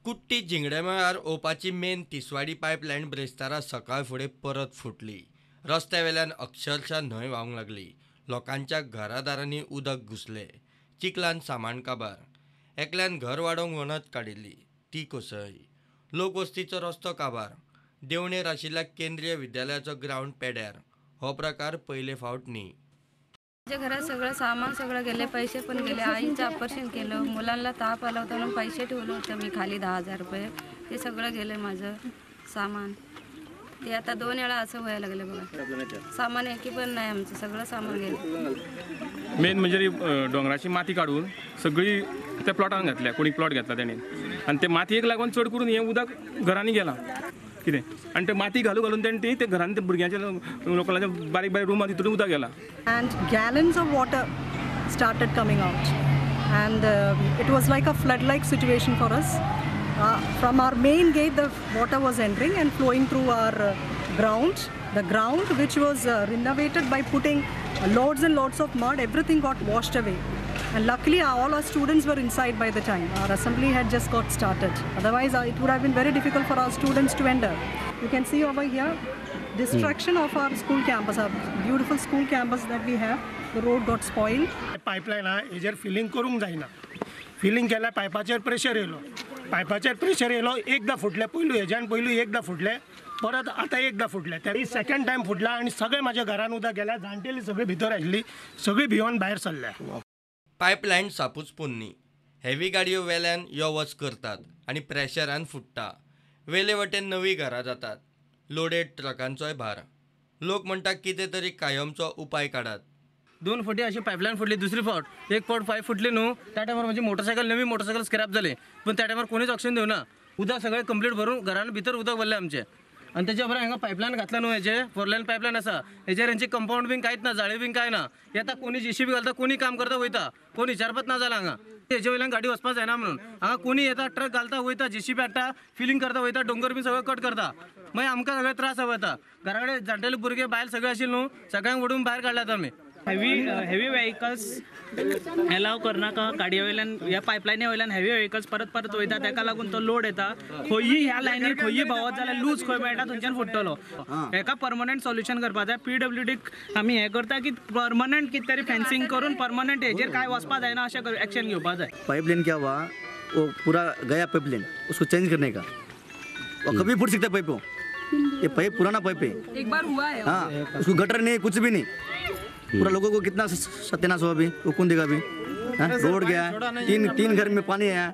कुट्टी जिंगडेमळार ओपाची main Tiswadi pipeline ब्रेस्तारा सकाळ फुडें परत फुटली. रस्त्या वेल्यान अक्षरशः न्हंय व्हांवंक लागली. लोकांच्या घरादारांनी उदक घुसलें. चिखलान सामान काबार. एकल्यान घर वाडोवंक वणत काडिल्ली ती कोसळ्ळी. लोकवस्तीचो रस्तो काबार. देवणेर आशिल्ल्या केंद्रीय विद्यालयाचो ग्रावंड पेड्यार. हो प्रकार पयले फावट न्ही. माझ्या घरात सगळं सामान सगळं गेले, पैसे पण गेले. आईचं ऑपरेशन केलं, मुलांना ताप आला होता म्हणून पैसे ठेवले होते मी खाली 10,000 रुपये, ते सगळं गेलं माझं सामान. ते आता 2 वेळा असं व्हायला लागलं बघा. सामान एकी पण नाही आमचं, सगळं सामान गेलं. मेन म्हणजे डोंगराची माती काडून सगळी त्या प्लॉटान घातल्या, कोणी प्लॉट घेतला तेणी, आनी ते मातयेक लागून चड करून हें उदक घरांनी गेलां कितें, आनी ते माती घालून घालून तेणी ती ते घरान ते भुरग्यांच्या लोकांच्या बारीक बारीक रुमां तितून उदक गेलां. And gallons of water started coming out and it was like a flood like situation for us. From our main gate the water was entering and flowing through our ground. The ground which was renovated by putting loads and loads of mud, everything got washed away. And luckily all our students were inside by the time. Our assembly had just got started. Otherwise it would have been very difficult for our students to enter. You can see over here destruction of our school campus, our beautiful school campus that we have. The road got spoiled. Pipeline हा हेजेर filling करूंक जायना. Filling केल्यार पायपाचेर pressure येयलो, पायपाचेर pressure येयलो, एकदां फुटलें, पयलू हेज्यान पयलू एकदां फुटलें, परत आतां एकदां फुटलें, तरी सेकंड टायम फुटला आनी सगळें म्हाज्या घरान उदक गेल्या. जाणटेली सगळी भितर आशिल्ली, सगळी भिवन भायर सरल्या. पायपलायन सापूच पोन्नी. हेवी गाडयो वेल्यान यो वच करतात आनी प्रेशरान फुट्टा. वेले वटेन नवीं घरां जातात. लोडेड ट्रकांचोय भार. लोक म्हणटा कितें तरी कायमचो उपाय काडात. 2 फावटी अशी पायपलायन फुटली, दुसरी फावट एक फावट पायप फुटली न्हू, त्या टायमार म्हजी मोटरसायकल नवी मोटरसायकल स्क्रॅप जाली, पूण त्या टायमार कोणीच ऑक्शन दिवना. उदक सगळें कंप्लीट भरून घरान भितर उदक भरलें आमचें. आनी तेच्या बरोबर हांगा पायपलायन घातला न्हू, हेजे 4 लायन पायपलायन आसा, हेजेर हेंचे कंपावंड बीन कांयच ना, जाळी बीन कांय ना. येता कोणी जेसीबी घालता, कोणी काम करता वयता, कोण विचारपाच ना जाला हांगा. हेजे वयल्यान गाडी वचपाक जायना म्हणून हांगा कोणी येता, ट्रक घालता वयता, जेसीबी हाडटा, फिलिंग करता वयता, डोंगर बीन सगळें कट करता. मागीर आमकां सगळे त्रास जाता. घरा कडेन जाणटेले भुरगे बायल सगळे आशिल्ले न्हू, सगळ्यांक ओडून भायर काडल्यात आमी. हेवी व्हेकल्स एलाव करनाका. गाडये वयल्यान ह्या पायपलायनी वयल्यान हेवी व्हेकल्स परत परत वयता, ताका लागून तो लोड येता. खंयी ह्या लायनीर खंयी भोंवत जाल्यार लूज खंय मेळटा थंयच्यान फुट्टलो. हेका परमनंट सोल्युशन करपाक जाय. पीडब्ल्यूडीक आमी हें करता की परमनंट कितें तरी फेन्सिंग करून परमनंट हेजेर कांय वचपा जायना अशें एक्शन घेवपाक जाय. पाइपलाइन क्या हुआ, वो पूरा गया पाइपलाइन, उसको चेंज करने का, वो कभी फूट सकता है पाइप, वो ये पाइप पुराना पाइप है, एक बार हुआ है। हाँ, उसको गटर नहीं, कुछ भी नहीं, पूरा लोगों को कितना सत्यानाश हुआ अभी, वो कौन देगा अभी? रोड गया, 3 घर में पानी आया,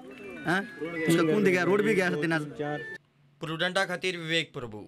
उसका कौन देगा? रोड भी गया सत्यानाश. प्रुडंटा खातीर विवेक प्रभू.